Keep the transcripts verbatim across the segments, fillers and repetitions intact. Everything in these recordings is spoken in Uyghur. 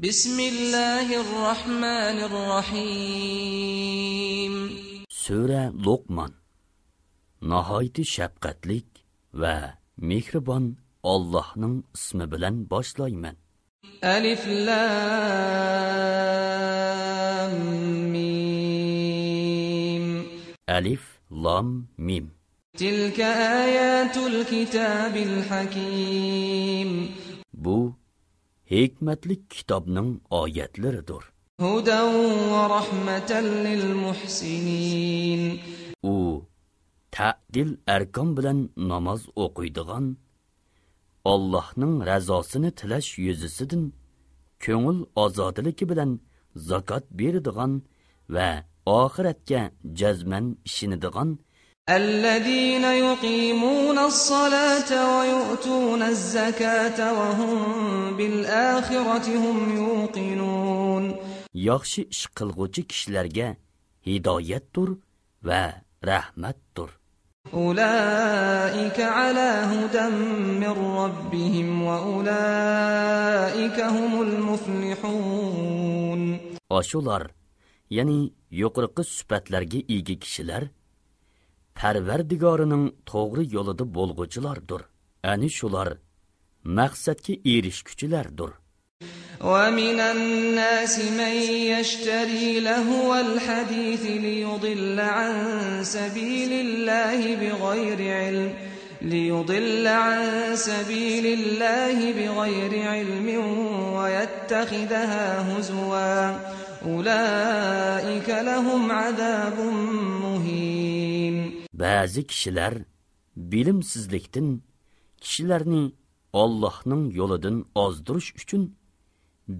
بسم الله الرحمن الرحيم. سۈرە لوقمان. ناھايىتى شەپقەتلىك ۋە مېھرىبان ئاللاھنىڭ ئىسمى بىلەن باشلايمەن. ألف لام ميم. ئەلىف، لام، مىم. تلك آيات الكتاب الحكيم. بۇ ھېكمەتلىك كىتابنىڭ ئايەتلىرىدۇر. هدى ورحمة للمحسنين. ئۇ تەدىل ئەركان بىلەن ناماز ئوقۇيدىغان، ئاللاھنىڭ رەزاسىنى تىلەش يۈزىسىدىن كۆڭۈل ئازادىلىكى بىلەن زاكات بېرىدىغان ۋە ئاخىرەتكە جەزمەن ئىشىنىدىغان، الذين يقيمون الصلاة ويؤتون الزكاة وهم بالآخرة هم يوقنون. ياخشى ئىش قىلغۇچى كىشىلەرگە ھىدايەتتۇر ۋە رەھمەتتۇر. أولئك على هدى من ربهم وأولئك هم المفلحون. ئاشۇلار، يەنى يۇقىرىقى سۈپەتلەرگە ئىگە كىشىلەر پەرۋەردىگارىنىڭ توغرا يولىدا بولغۇچىلاردۇر. ئەنە شۇلار مەقسەتكە ئېرىشكۈچىلەردۇر. ومن الناس من يشتري لهو الحديث ليضل عن سبيل الله بغير علم، ليضل عن سبيل الله بغير علم ويتخذها هزوا، أولئك لهم عذاب مهين. بەزى كىشىلەر بىلىمسىزلىكتىن كىشىلەرنى ئاللاھنىڭ يولىدىن ئازدۇرۇش ئۈچۈن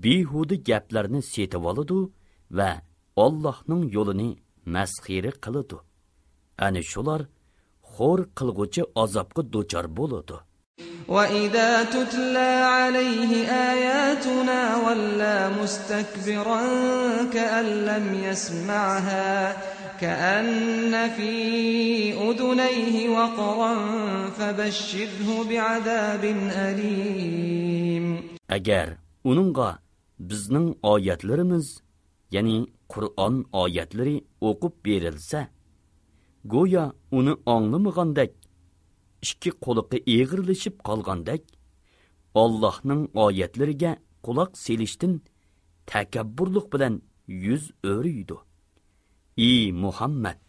بىھۇدە گەپلەرنى سېتىۋالىدۇ ۋە ئاللاھنىڭ يولىنى مەسخىرە قىلىدۇ. ئەنە شۇلار خور قىلغۇچى ئازابقا دۇچار بولىدۇ. وإذا تتلى عليه آياتنا ولى مستكبرا كأن لم يسمعها كأن في أذنيه وقرا فبشره بعذاب أليم. ئەگەر ئۇنىڭغا بىزنىڭ ئايەتلىرىمىز، يەنى قۇرئان ئايەتلىرى ئوقۇپ بېرىلسە، گويا ئۇنى ئاڭلىمىغاندەك، ئىككى قۇلىقى ئېغىرلىشىپ قالغاندەك، ئاللاھنىڭ ئايەتلىرىگە قۇلاق سېلىشتىن تەكەببۇرلۇق بىلەن يۈز ئۆرۈيدۇ. ئى مۇھەممەد،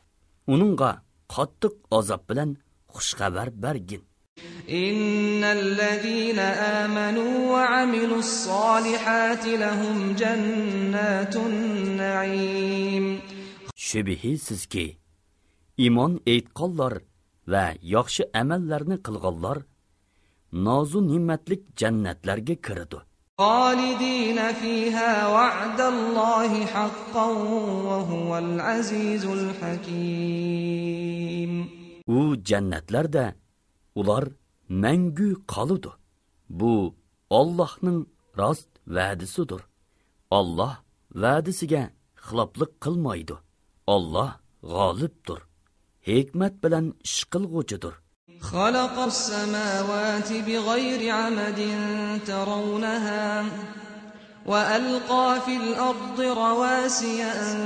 ئۇنىڭغا قاتتىق ئازاب بىلەن خۇش خەۋەر بەرگىن. إن الذين آمنوا وعملوا الصالحات لهم جنات النعيم. شۈبھىسىزكى، ئىمان ئېيتقانلار ۋە ياخشى ئەمەللەرنى قىلغانلار نازۇ نېمەتلىك جەننەتلەرگە كىرىدۇ. خالدين فيها وعد الله حقا وهو العزيز الحكيم. ئۇ جەننەتلەردە ئۇلار مەڭگۈ قالىدۇ. بۇ ئاللاھنىڭ راست ۋەدىسىدۇر. ئاللاھ ۋەدىسىگە خىلاپلىق قىلمايدۇ. ئاللاھ غالىبتۇر، ھېكمەت بىلەن ئىش قىلغۇچىدۇر. خلق السماوات بغير عمد ترونها وألقى في الأرض رواسي أن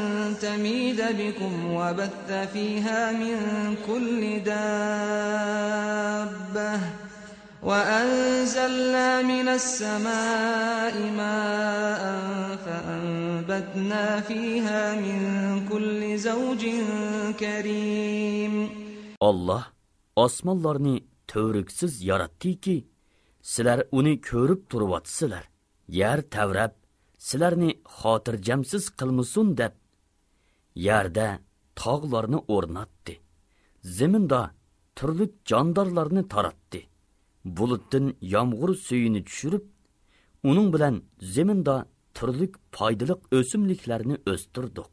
تميد بكم وبث فيها من كل دابة وأنزلنا من السماء ماء فأنبتنا فيها من كل زوج كريم. ئاللاھ ئاسمانلارنى تۈۋرۈكسىز ياراتتىكى، سىلەر ئۇنى كۆرۈپ تۇرۇۋاتىسىلەر. يەر تەۋرەپ، سىلەرنى خاتىرجەمسىز قىلمىسۇن دەپ، يەردە تاغلارنى ئورناتتى. زېمىندا تۈرلۈك جاندارلارنى تاراتتى. بۇلۇتتىن يامغۇر سۈيىنى چۈشۈرۈپ، ئۇنىڭ بىلەن زېمىندا تۈرلۈك پايدىلىق ئۆسۈملۈكلەرنى ئۆستۈردۇق.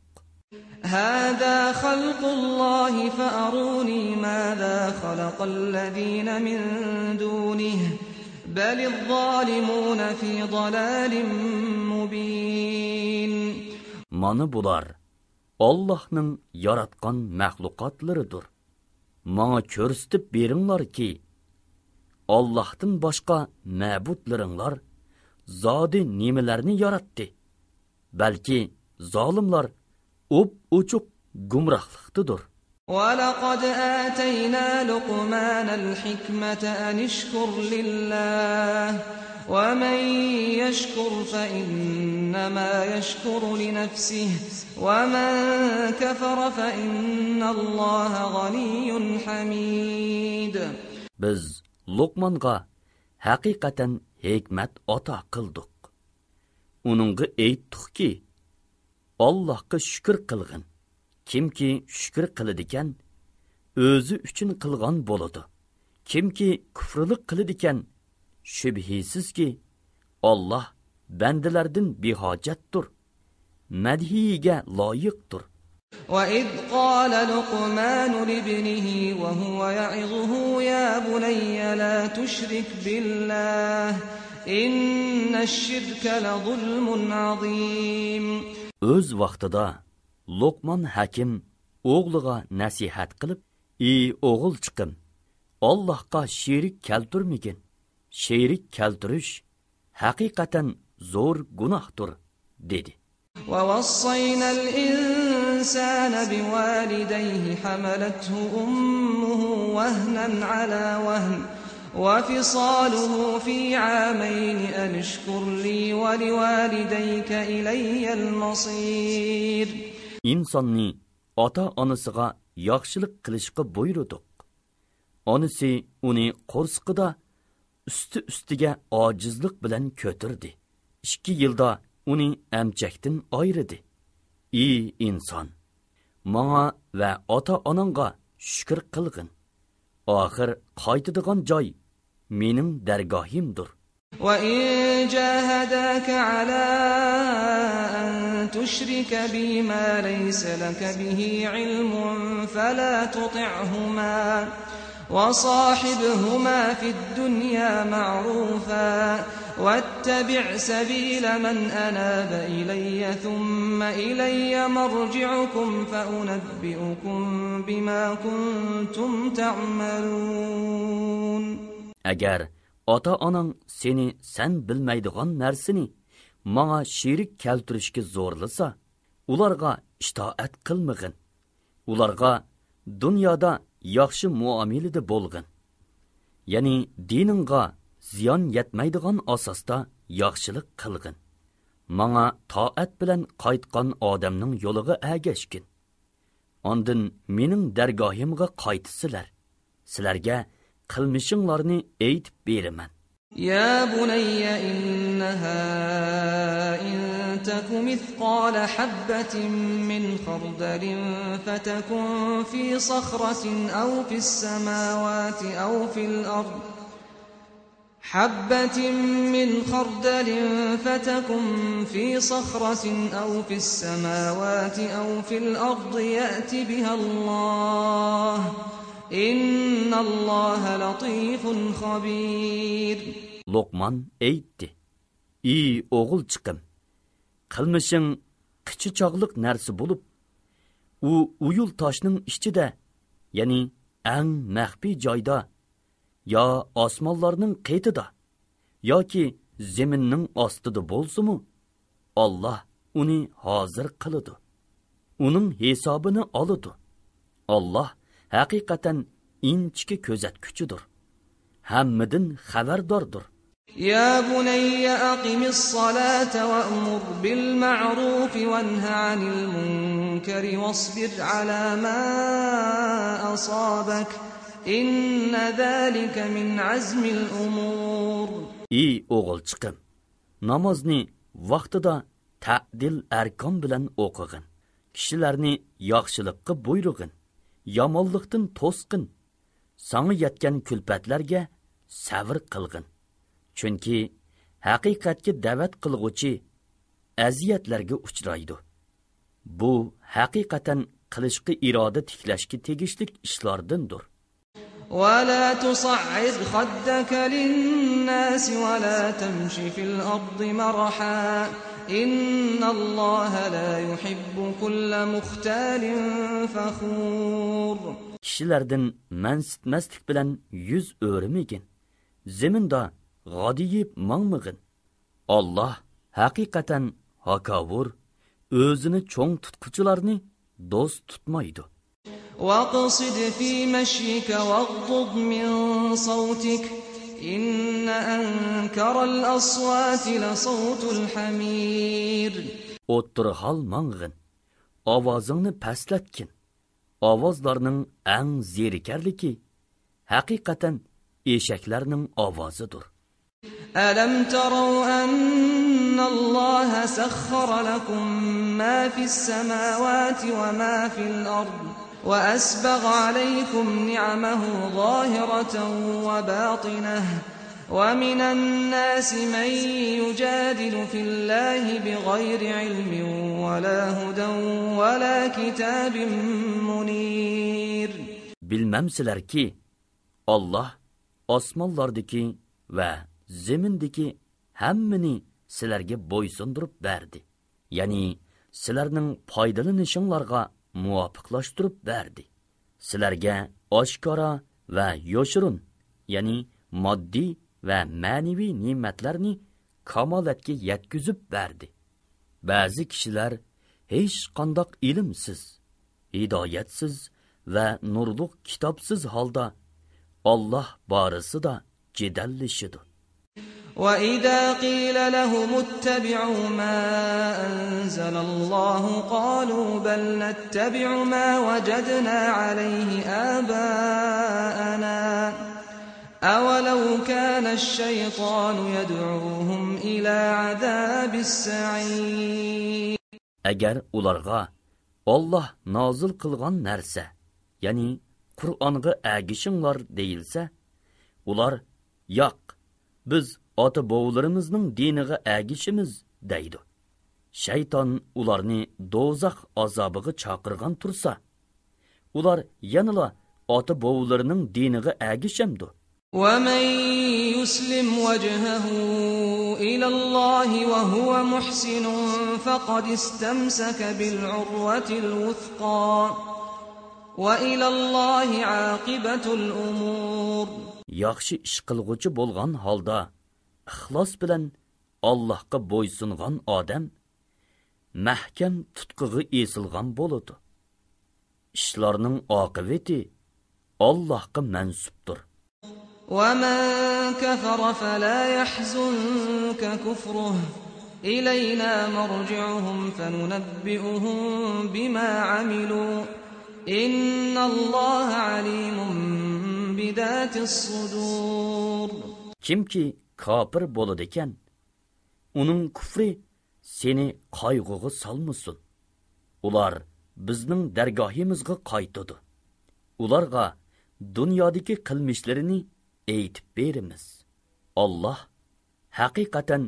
هذا خلق الله فأروني ماذا خلق الذين من دونه بل الظالمون في ضلال مبين. مانا بۇلار ئاللاھنىڭ ياراتقان مەخلۇقاتلىرىدۇر. ماڭا كۆرسىتىپ بېرىڭلاركى، ئاللاھتىن باشقا مەبۇدلىرىڭلار زادى نېمىلەرنى ياراتتى؟ بەلكى زالىملار ئوپئوچۇق گۇمراھلىقتىدۇر. ولقد آتينا لقمان الحكمة أن اشكر لله ومن يشكر فإنما يشكر لنفسه ومن كفر فإن الله غني حميد. بىز لوقمانغا ھەقىقەتەن ھېكمەت ئاتا قىلدۇق. ئۇنىڭغا ئېيتتۇقكى، ئاللاھقا شۈكۈر قىلغىن. كىمكى شۈكۈر قىلىدىكەن، ئۆزى ئۈچۈن قىلغان بولىدۇ. كىمكى كۇفرلۇق قىلىدىكەن، شۈبھىسىزكى، ئاللاھ بەندىلەردىن بىھاجەتتۇر، مەدھىيىگە لايىقتۇر. وإذ قال لقمان لابنه وهو يعظه يا بني لا تشرك بالله إن الشرك لظلم عظيم. ئۆز ۋاقتىدا لوقمان ھەكىم ئوغلىغا نەسىھەت قىلىپ، ئى ئوغۇلچىقىم، ئاللاھقا شېرىك كەلتۈرمىگىن. شېرىك كەلتۈرۈش ھەقىقەتەن زور گۇناھتۇر، دېدى. ووصينا الإنسان بوالديه حملته أمه وهنا على وهن وفصاله في عامين أن اشكر لي ولوالديك إلي المصير. ئىنساننى ئاتا-ئانىسىغا ياخشىلىق قىلىشقا بۇيرۇدۇق. ئانىسى ئۇنى قورسىقىدا ئۈستى-ئۈستىگە ئاجىزلىق بىلەن كۆتۈردى. ئىككى يىلدا ئۇنى ئەمچەكتىن ئايرىدى. ئى ئىنسان! ماڭا ۋە ئاتا-ئاناڭغا شۈكۈر قىلغىن. ئاخىر قايتىدىغان جاي مېنىڭ دەرگاھىمدۇر. وإن جاهداك على أن تشرك بي ما ليس لك به علم فلا تطعهما وصاحبهما في الدنيا معروفا واتبع سبيل من أناب إلي ثم إلي مرجعكم فأنبئكم بما كنتم تعملون. ئەگەر ئاتا-ئاناڭ سېنى سەن بىلمەيدىغان نەرسىنى ماڭا شېرىك كەلتۈرۈشكە زورلىسا، ئۇلارغا ئىتائەت قىلمىغىن. ئۇلارغا دۇنيادا ياخشى مۇئامىلىدە بولغىن. يەنى دىنىڭغا زىيان يەتمەيدىغان ئاساستا ياخشىلىق قىلغىن. ماڭا تائەت بىلەن قايتقان ئادەمنىڭ يولىغا ئەگەشكىن. ئاندىن مېنىڭ دەرگاھىمغا قايتىسىلەر. سىلەرگە قىلمىشىڭلارنى ئېيتىپ بېرىمەن. يا بني إنها إن تك مثقال حبة من خردل فتكن في صخرة أو في السماوات أو في الأرض حبة من خردل فتكن في صخرة أو في السماوات أو في الأرض يأت بها الله إن الله لطيف خبير. لوقمان ئېيتتى: ئى ئوغۇلچىقىم، قىلمىشىڭ قىچا چاغلىق نەرسە بولۇپ، ئۇ ئۇيۇل تاشنىڭ ئىچىدە، يەنى ئەڭ مەخپىي جايدا، يا ئاسمانلارنىڭ قېتىدا ياكى زېمىننىڭ ئاستىدا بولسىمۇ، ئاللاھ ئۇنى ھازىر قىلىدۇ. ئۇنىڭ ھېسابىنى ئالىدۇ. ئاللاھ ھەقىقەتەن ئىنچىكە كۆزەتكۈچىدۇر، ھەممىدىن خەۋەرداردۇر. يا بني أقم الصلاة وأمر بالمعروف وانه عن المنكر واصبر على ما أصابك إن ذلك من عزم الأمور. ئى ئوغۇلچىقىم، نامازنى ۋاقتىدا تەدىل ئەركان بىلەن ئوقۇغىن. كىشىلەرنى ياخشىلىققا بۇيرۇغىن، يامانلىقتىن توسقىن. ساڭا يەتكەن كۈلپەتلەرگە سەۋر قىلغىن. چۈنكى ھەقىقەتكە دەۋەت قىلغۇچى ئەزىيەتلەرگە ئۇچرايدۇ. بۇ ھەقىقەتەن قىلىشقا ئىرادە تىكلەشكە تېگىشلىك ئىشلاردىندۇر. ولا تصعر خدك للناس ولا تمش في الأرض مرحا إن الله لا يحب كل مختال فخور. كىشىلەردىن مەنسىتمەسلىك بىلەن يۈز ئۆرۈمىگىن. زېمىندا غادىيىپ ماڭمىغىن. ئاللاھ ھەقىقەتەن ھاكاۋۇر، ئۆزىنى چوڭ تۇتقۇچىلارنى دوست تۇتمايدۇ. واقصد في مشيك واغضض من صوتك، إن أنكر الأصوات لصوت الحمير. ئوتتۇرا ھال ماڭغىن، ئاۋازىڭنى پەسلەتكىن. ئاۋازلارنىڭ ئەڭ زېرىكەرلىكى ھەقىقەتەن ئېشەكلەرنىڭ ئاۋازىدۇر. ألم تروا أن الله سخر لكم ما في السماوات وما في الأرض وأسبغ عليكم نعمه ظاهرة وباطنة ومن الناس من يجادل في الله بغير علم ولا هدى ولا كتاب منير. بىلمەمسىلەركى، ئاللاھ ئاسمانلاردىكى ۋە زېمىندىكى ھەممىنى سىلەرگە بويسۇندۇرۇپ بەردى. يەنى سىلەرنىڭ پايدىلىنىشىڭلارغا مۇۋاپىقلاشتۇرۇپ بەردى. سىلەرگە ئاشكارا ۋە يوشۇرۇن، يەنى ماددىي ۋە مەنىۋى نېمەتلەرنى كامالەتكە يەتكۈزۈپ بەردى. بەزى كىشىلەر ھېچقانداق ئىلىمسىز، ھىدايەتسىز ۋە نۇرلۇق كىتابسىز ھالدا ئاللاھ بارىسىدا جېدەللىشىدۇ. وإذا قيل لهم اتبعوا ما أنزل الله قالوا بل نتبع ما وجدنا عليه آباءنا أولو كان الشيطان يدعوهم إلى عذاب السعير. ئەگەر ئۇلارغا ئاللاھ نازىل قىلغان نەرسە، يەنى قۇرئانغا ئەگىشىڭلار دېيىلسە، ئۇلار، ياق، بىز ئاتا-بوۋىلىرىمىزنىڭ دىنىغا ئەگىشىمىز دەيدۇ. شەيتان ئۇلارنى دوزاخ ئازابىغا چاقىرغان تۇرسا، ئۇلار يەنىلا ئاتا-بوۋىلىرىنىڭ دىنىغا ئەگىشەمدۇ؟ ومن يسلم وجهه إلى الله وهو محسن فقد استمسك بالعروة الوثقى وإلى الله عاقبة الأمور. ياخشى ئىش قىلغۇچى بولغان ھالدا ئىخلاس بىلەن ئاللاھقا بويسۇنغان ئادەم مەھكەم تۇتقىغا ئېسىلغان بولىدۇ. ئىشلارنىڭ ئاقىۋىتى ئاللاھقا مەنسۇپتۇر. ومن كفر فلا يحزنك كفره إلينا مرجعهم فننبئهم بما عملوا إن الله عليم بذات الصدور. كىمكى كاپىر بولىدىكەن، ئۇنىڭ كۇفرى سېنى قايغۇغا سالمىسۇن. ئۇلار بىزنىڭ دەرگاھىمىزغا قايتىدۇ. ئۇلارغا دۇنيادىكى قىلمىشلىرىنى ئېيتىپ بېرىمىز. ئاللاھ ھەقىقەتەن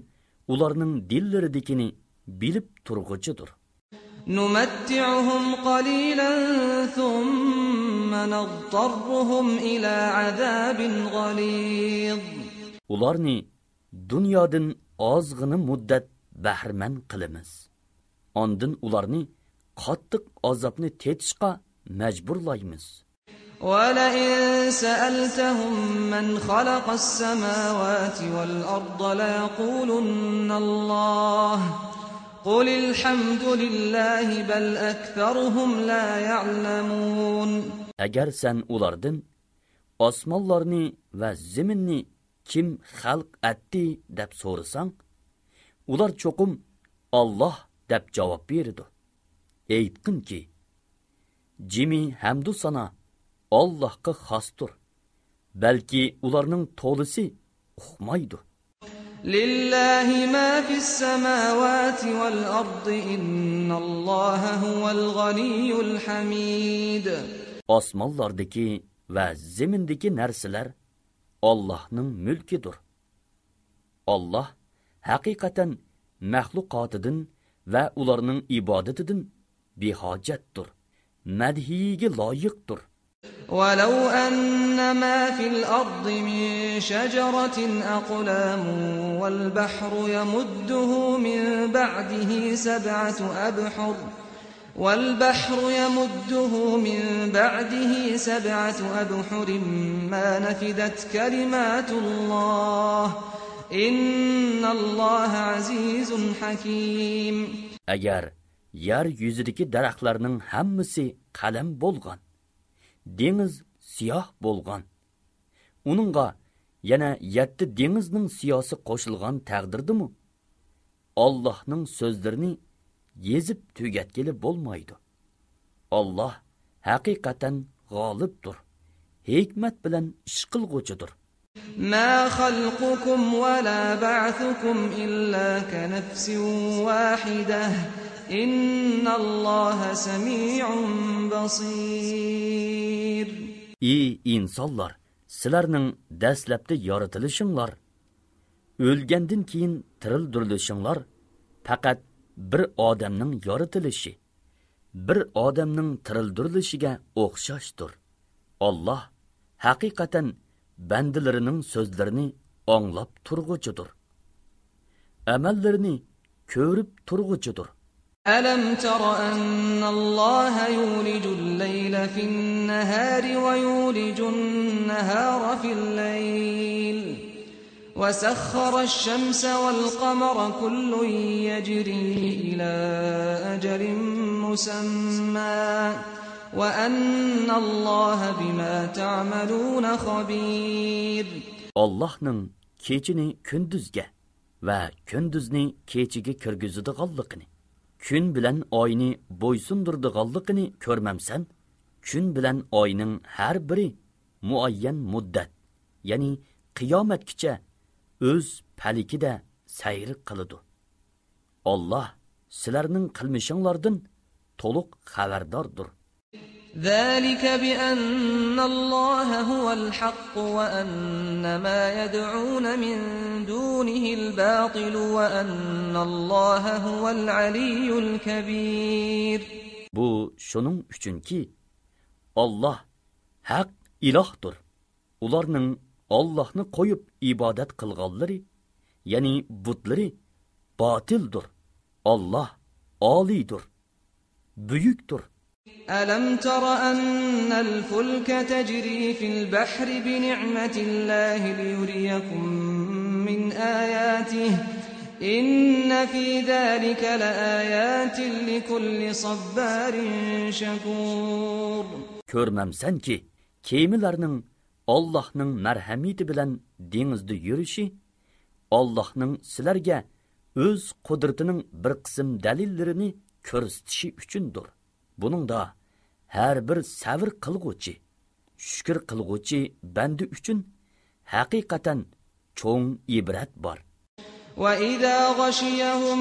ئۇلارنىڭ دىللىرىدىكىنى بىلىپ تۇرغۇچىدۇر. نمتعهم قليلا ثم نضطرهم إلى عذاب غليظ. ئۇلارنى دۇنيادىن ئازغىنە مۇددەت بەھرىمەن قىلىمىز. ئاندىن ئۇلارنى قاتتىق ئازابنى تېتىشقا مەجبۇرلايمىز. ولئن سألتهم من خلق السماوات والأرض ليقولن الله قل الحمد لله بل أكثرهم لا يعلمون. ئەگەر سەن ئۇلاردىن ئاسمانلارنى ۋە زېمىننى كىم خەلق ئەتتى دەپ سورىساڭ، ئۇلار چوقۇم ئاللاھ دەپ جاۋاب بېرىدۇ. ئېيتقىنكى، جىمى ھەمدۇ سانا ئاللاھقا خاستۇر، بەلكى ئۇلارنىڭ تولىسى ئۇقمايدۇ. لله ما في السماوات والأرض إن الله هو الغني الحميد. ئاسمانلاردىكى ۋە زېمىندىكى نەرسىلەر ئاللاھنىڭ مۈلكىدۇر. ئاللاھ ھەقىقەتەن مەخلۇقاتىدىن ۋە ئۇلارنىڭ ئىبادىتىدىن بىھاجەتتۇر، مەدھىيىگە لايىقتۇر. ولو أن ما في الأرض من شجرة أقلام والبحر يمده من بعده سبعة أبحر والبحر يمده من بعده سبعة أبحر ما نفدت كلمات الله إن الله عزيز حكيم. ئەگەر يەر يۈزىدىكى دەرەخلەرنىڭ ھەممىسى قەلەم بولغان، دېڭىز سىياھ بولغان، ئۇنىڭغا يەنە يەتتە دېڭىزنىڭ سىياسى قوشۇلغان تەقدىردىمۇ، ئاللاھنىڭ سۆزلىرىنى يېزىپ تۈگەتكىلى بولمايدۇ. ئاللاھ ھەقىقەتەن غالىبتۇر، ھېكمەت بىلەن ئىش قىلغۇچىدۇر. ما خلقكم ولا بعثكم إلا كنفس واحدة إن الله سميع بصير. ئى ئىنسانلار، سىلەرنىڭ دەسلەپتە يارىتىلىشىڭلار، ئۆلگەندىن كېيىن تىرىلدۈرۈلۈشۈڭلار پەقەت بىر ئادەمنىڭ يارىتىلىشى، بىر ئادەمنىڭ تىرىلدۈرۈلۈشىگە ئوخشاشتۇر. ئاللاھ ھەقىقەتەن بەندىلىرىنىڭ سۆزلىرىنى ئاڭلاپ تۇرغۇچىدۇر. ئەمەللىرىنى كۆرۈپ تۇرغۇچىدۇر. ألم تر أن الله يولج الليل في النهار ويولج النهار في الليل وسخر الشمس والقمر كل يجري إلى أجل مسمى وأن الله بما تعملون خبير. ئاللاھنىڭ كېچىنى كۈندۈزگە ۋە كۈندۈزنى كېچىگە كىرگۈزىدىغانلىقىنى، كۈن بىلەن ئاينى بويسۇندۇرىدىغانلىقىنى كۆرمەمسەن؟ كۈن بىلەن ئاينىڭ ھەر بىرى مۇئەييەن مۇددەت، يەنى قىيامەتكىچە ئۆز پەلىكىدە سەير قىلىدۇ. ئاللاھ سىلەرنىڭ قىلمىشىڭلاردىن تولۇق خەۋەرداردۇر. ذلك بأن الله هو الحق وأن ما يدعون من دونه الباطل وأن الله هو العلي الكبير. بۇ شۇنىڭ ئۈچۈنكى، ئاللاھ ھەق ئىلاھتۇر. ئۇلارنىڭ ئاللاھنى قويۇپ ئىبادەت قىلغانلىرى، يەنى بۇتلىرى باتىلدۇر. ئاللاھ ئالىيدۇر، بۈيۈكتۇر. ألم تر أن الفلك تجري في البحر بنعمة الله ليريكم من آياته إن في ذلك لآيات لكل صبار شكور. كۆرمەمسەنكى، كېمىلەرنىڭ ئاللاھنىڭ مەرھەمىتى بىلەن دېڭىزدا يۈرۈشى ئاللاھنىڭ سىلەرگە ئۆز قۇدرىتىنىڭ بىر قىسىم دەلىللىرىنى كۆرسىتىشى ئۈچۈندۇر. بۇنىڭدا ھەر بىر سەۋر قىلغۇچى، شۈكۈر قىلغۇچى بەندە ئۈچۈن ھەقىقەتەن چوڭ ئىبرەت بار. وإذا غشيهم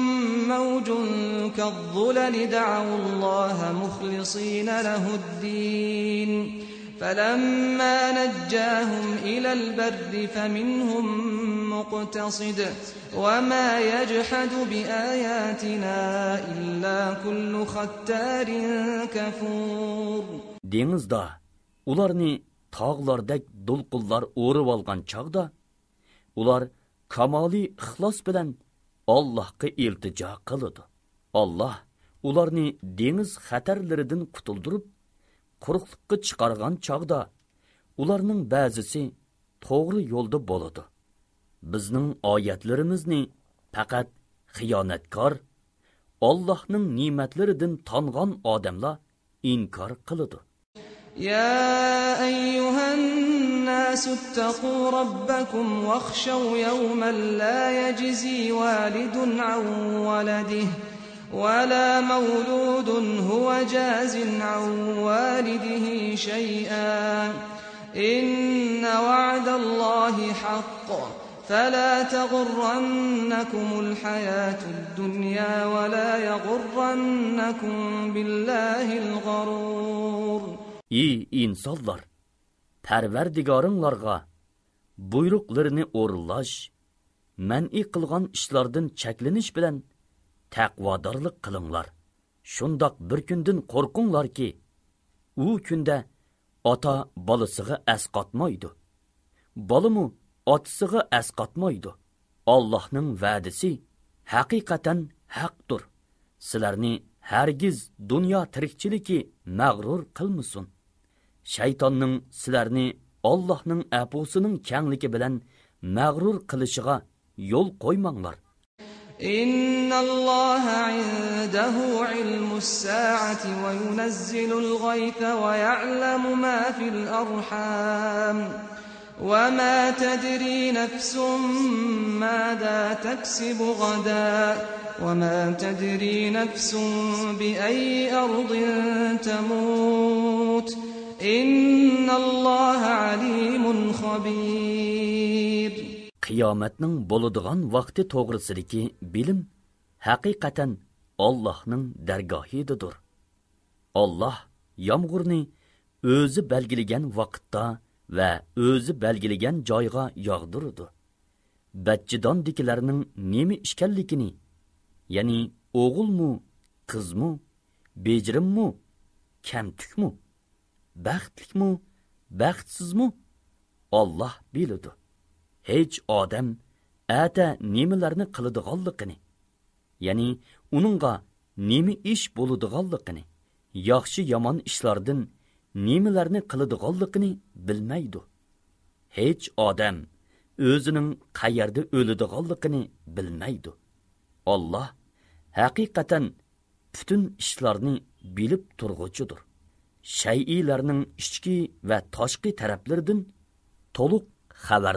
موج كالظلل دعوا الله مخلصين له الدين فلما نجاهم إلى البر فمنهم مقتصد وما يجحد بآياتنا إلا كل ختار كفور. دېڭىزدا ئۇلارنى تاغلاردەك دولقۇنلار ئورىۋالغان چاغدا، ئۇلار كامالىي ئىخلاس بىلەن ئاللاھقا ئىلتىجا قىلىدۇ. ئاللاھ ئۇلارنى دېڭىز خەتەرلىرىدىن قۇتۇلدۇرۇپ، قۇرۇقلۇققا چىقارغان چاغدا، ئۇلارنىڭ بەزىسى توغرا يولدا بولىدۇ. بىزنىڭ ئايەتلىرىمىزنى پەقەت خىيانەتكار، ئاللاھنىڭ نېمەتلىرىدىن تانغان ئادەملەر ئىنكار قىلىدۇ. يا أيها الناس اتقوا ربكم واخشوا يوما لا يجزي والد عن ولده ولا مولود هو جاز عن والده شيئا إن وعد الله حق فلا تغرنكم الحياة الدنيا ولا يغرنكم بالله الغرور. ئى ئىنسانلار! پەرۋەردىگارىڭلارغا بۇيرۇقلىرىنى ئورۇنلاش، مەنئى قىلغان ئىشلاردىن چەكلىنىش بىلەن تەقۋادارلىق قىلىڭلار. شۇنداق بىر كۈندىن قورقۇڭلاركى، ئۇ كۈندە ئاتا بالىسىغا ئەسقاتمايدۇ، بالىمۇ ئاتىسىغا ئەسقاتمايدۇ. ئاللاھنىڭ ۋەدىسى ھەقىقەتەن ھەقتۇر. سىلەرنى ھەرگىز دۇنيا تىرىكچىلىكى مەغرۇر قىلمىسۇن. شەيتاننىڭ سىلەرنى ئاللاھنىڭ ئەپۇسىنىڭ كەڭلىكى بىلەن مەغرۇر قىلىشىغا يول قويماڭلار. إن الله عنده علم الساعة وينزل الغيث ويعلم ما في الأرحام وما تدري نفس ماذا تكسب غدا وما تدري نفس بأي أرض تموت إن الله عليم خبير. قىيامەتنىڭ بولىدىغان ۋاقتى توغرىسىدىكى بىلىم ھەقىقەتەن ئاللاھنىڭ دەرگاھىدىدۇر. ئاللاھ يامغۇرنى ئۆزى بەلگىلىگەن ۋاقىتتا ۋە ئۆزى بەلگىلىگەن جايغا ياغدۇرىدۇ. بەچچىداندىكىلەرنىڭ نېمە ئىكەنلىكىنى، يەنى ئوغۇلمۇ، قىزمۇ، بېجىرىممۇ، كەمتۈكمۇ، بەختلىكمۇ، بەختسىزمۇ، ئاللاھ بىلىدۇ. ھېچ ئادەم ئەتە نېمىلەرنى قىلىدىغانلىقىنى، يەنى ئۇنىڭغا نېمە ئىش بولىدىغانلىقىنى، ياخشى-يامان ئىشلاردىن نېمىلەرنى قىلىدىغانلىقىنى بىلمەيدۇ. ھېچ ئادەم ئۆزىنىڭ قەيەردە ئۆلىدىغانلىقىنى بىلمەيدۇ. ئاللاھ ھەقىقەتەن پۈتۈن ئىشلارنى بىلىپ تۇرغۇچىدۇر. شەيئىلەرنىڭ ئىچكى ۋە تاشقى تەرەپلىرىدىن تولۇق خەۋەر